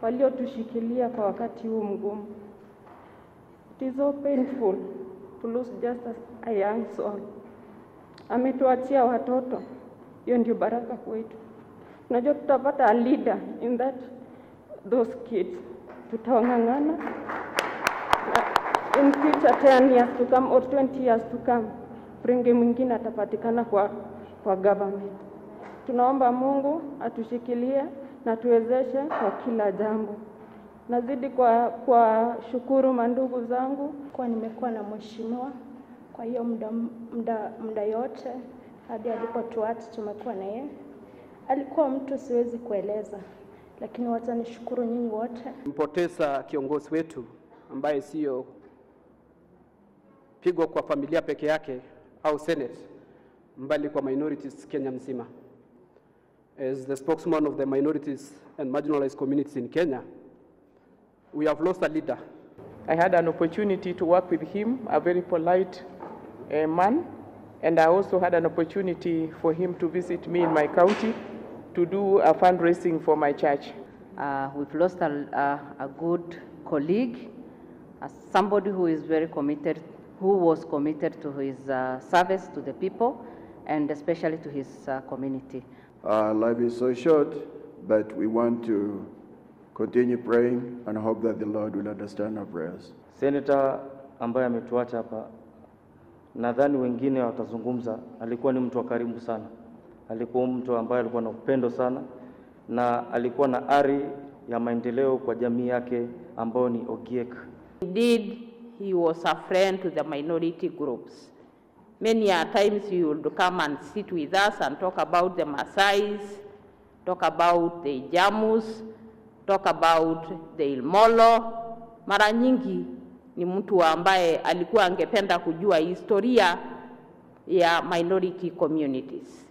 waliotushikilia kwa wakati huu mgumu. It is so painful to lose just a young soul. Ametuachia watoto, hiyo ndio baraka kwetu. Unajua tutapata a leader in that those kids, tutawang'ang'ana in future 10 years to come or 20 years to come, Prenge mwingine atapatikana kwa government. Tunaomba Mungu atushikilie na tuwezeshe kwa kila jambo. Nazidi kwa shukuru mandugu zangu kwa nimekuwa na mheshimiwa kwa hiyo muda yote hadi alipotuacha tumekuwa na yeye. Alikuwa mtu siwezi kueleza, lakini wacha nishukuru nyinyi wote. Mpoteza kiongozi wetu ambaye sio pigo kwa familia peke yake au Senate, mbali kwa minorities Kenya mzima. As the spokesman of the minorities and marginalized communities in Kenya, we have lost a leader. I had an opportunity to work with him, a very polite man, and I also had an opportunity for him to visit me in my county to do a fundraising for my church. We've lost a good colleague, somebody who is very committed, who was committed to his service to the people and especially to his community. Life is so short, but we want to continue praying and hope that the Lord will understand our prayers. Senator ambaye ametuacha hapa, nadhani wengine watazungumza, alikuwa ni mtu wa karimu sana. Alikuwa mtu ambaye alikuwa na upendo sana na alikuwa na ari ya maendeleo kwa jamii yake ambayo ni Ogiek. Indeed, he was a friend to the minority groups. Many a times he would come and sit with us and talk about the Maasais, talk about the Jamus, talk about the Ilmolo. Mara nyingi ni mtu ambaye alikuwa angependa kujua historia ya minority communities.